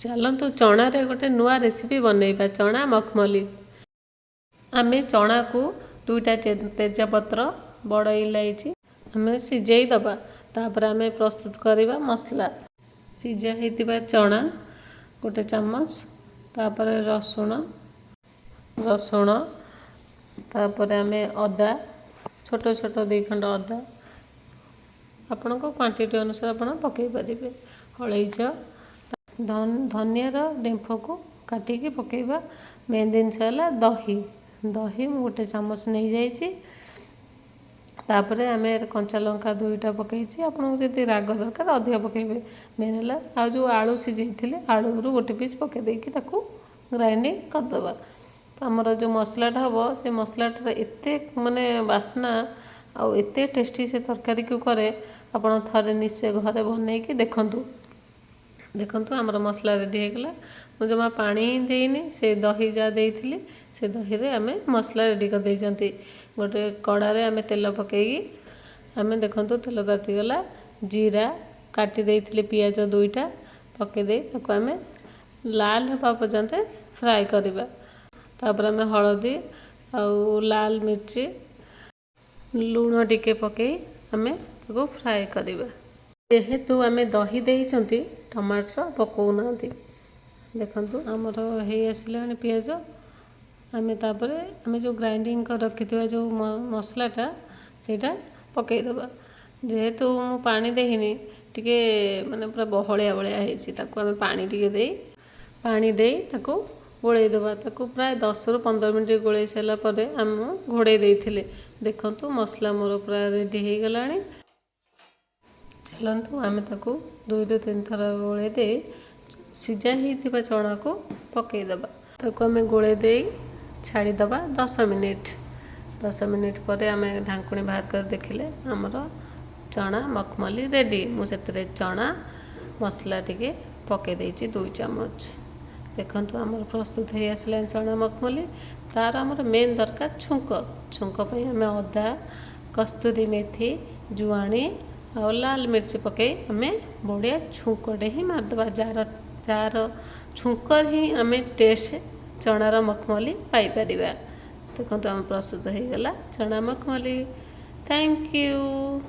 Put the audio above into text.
ଚାଲନ୍ତୁ, ଚଣାରେ ଗୋଟେ ନୂଆ ରେସିପି ବନେଇବା, ଚଣା ମଖମଲି। ଆମେ ଚଣାକୁ ଦୁଇଟା ତେଜପତ୍ର, ବଡ଼ ଇଲାଇଚି ଆମେ ସିଝେଇ ଦେବା। ତାପରେ ଆମେ ପ୍ରସ୍ତୁତ କରିବା ମସଲା। ସିଝା ହେଇଥିବା ଚଣା ଗୋଟେ ଚାମଚ, ତାପରେ ରସୁଣ, ରସୁଣ, ତାପରେ ଆମେ ଅଦା, ଛୋଟ ଛୋଟ ଦୁଇ ଖଣ୍ଡ ଅଦା, ଆପଣଙ୍କ କ୍ୱାଣ୍ଟିଟି ଅନୁସାରେ ଆପଣ ପକାଇ ପାରିବେ। ଅଳେଇଚ, ଧନିଆର ଡେମ୍ଫକୁ କାଟିକି ପକାଇବା। ମେନ୍ ଜିନିଷ ହେଲା ଦହି। ଦହି ମୁଁ ଗୋଟେ ଚାମଚ ନେଇଯାଇଛି। ତାପରେ ଆମେ କଞ୍ଚା ଲଙ୍କା ଦୁଇଟା ପକାଇଛି। ଆପଣଙ୍କୁ ଯଦି ରାଗ ଦରକାର, ଅଧିକ ପକାଇବେ। ମେନ୍ ହେଲା ଆଉ ଯେଉଁ ଆଳୁ ସିଝେଇଥିଲେ, ଆଳୁରୁ ଗୋଟେ ପିସ୍ ପକାଇ ଦେଇକି ତାକୁ ଗ୍ରାଇଣ୍ଡିଙ୍ଗ କରିଦେବା। ଆମର ଯେଉଁ ମସଲାଟା ହେବ, ସେ ମସଲାଟାର ଏତେ ମାନେ ବାସ୍ନା ଆଉ ଏତେ ଟେଷ୍ଟି ସେ ତରକାରୀକୁ କରେ। ଆପଣ ଥରେ ନିଶ୍ଚୟ ଘରେ ବନେଇକି ଦେଖନ୍ତୁ। ଦେଖନ୍ତୁ, ଆମର ମସଲା ରେଡ଼ି ହେଇଗଲା। ମୁଁ ଜମା ପାଣି ହିଁ ଦେଇନି। ସେ ଦହି ଯାହା ଦେଇଥିଲି, ସେ ଦହିରେ ଆମେ ମସଲା ରେଡ଼ି କରିଦେଇଛନ୍ତି। ଗୋଟେ କଡ଼ାରେ ଆମେ ତେଲ ପକାଇକି ଆମେ, ଦେଖନ୍ତୁ, ତେଲ ତାତିଗଲା। ଜିରା, କାଟି ଦେଇଥିଲି ପିଆଜ ଦୁଇଟା ପକାଇ ଦେଇ ତାକୁ ଆମେ ଲାଲ ହେବା ପର୍ଯ୍ୟନ୍ତ ଫ୍ରାଏ କରିବା। ତାପରେ ଆମେ ହଳଦୀ ଆଉ ଲାଲ ମିର୍ଚି, ଲୁଣ ଟିକେ ପକାଇ ଆମେ ତାକୁ ଫ୍ରାଏ କରିବା। ଯେହେତୁ ଆମେ ଦହି ଦେଇଛନ୍ତି, ଟମାଟର ପକାଉନାହାନ୍ତି। ଦେଖନ୍ତୁ, ଆମର ହେଇ ଆସିଲାଣି ପିଆଜ। ଆମେ ତାପରେ ଆମେ ଯେଉଁ ଗ୍ରାଇଣ୍ଡିଙ୍ଗ କରି ରଖିଥିବା ଯେଉଁ ମସଲାଟା, ସେଇଟା ପକାଇଦେବା। ଯେହେତୁ ମୁଁ ପାଣି ଦେଇନି, ଟିକେ ମାନେ ପୁରା ବହଳିଆ ଭଳିଆ ହେଇଛି, ତାକୁ ଆମେ ପାଣି ଟିକେ ଦେଇ, ପାଣି ଦେଇ ତାକୁ ଗୋଳେଇ ଦେବା। ତାକୁ ପ୍ରାୟ 10ରୁ 15 ମିନିଟ୍ ଗୋଳେଇ ସାରିଲା ପରେ ଆମେ ଘୋଡ଼େଇ ଦେଇଥିଲେ। ଦେଖନ୍ତୁ, ମସଲା ମୋର ପୁରା ରେଡ଼ି ହେଇଗଲାଣି। ଚାଲନ୍ତୁ, ଆମେ ତାକୁ ଦୁଇରୁ ତିନି ଥର ଗୋଳେଇ ଦେଇ ସିଝା ହେଇଥିବା ଚଣାକୁ ପକାଇଦେବା। ତାକୁ ଆମେ ଗୋଳେଇ ଦେଇ ଛାଡ଼ିଦେବା 10 ମିନିଟ୍। 10 ମିନିଟ୍ ପରେ ଆମେ ଢାଙ୍କୁଣୀ ବାହାର କରି ଦେଖିଲେ ଆମର ଚଣା ମଖମଲି ରେଡ଼ି। ମୁଁ ସେଥିରେ ଚଣା ମସଲା ଟିକେ ପକାଇ ଦେଇଛି 2 ଚାମଚ। ଦେଖନ୍ତୁ, ଆମର ପ୍ରସ୍ତୁତ ହେଇ ଆସିଲାଣି ଚଣା ମଖମଲି। ତା'ର ଆମର ମେନ୍ ଦରକାର ଛୁଙ୍କ। ଛୁଙ୍କ ପାଇଁ ଆମେ ଅଦା, କସ୍ତୁରୀ ମେଥି, ଜୁଆଣି ଆଉ ଲାଲ ମିର୍ଚି ପକାଇ ଆମେ ବଢ଼ିଆ ଛୁଙ୍କଟେ ହିଁ ମାରିଦେବା, ଯାହାର ଛୁଙ୍କରେ ହିଁ ଆମେ ଟେଷ୍ଟ ଚଣାର ମଖମଲି ପାଇପାରିବା। ଦେଖନ୍ତୁ, ଆମ ପ୍ରସ୍ତୁତ ହେଇଗଲା ଚଣା ମଖମଲି। Thank you.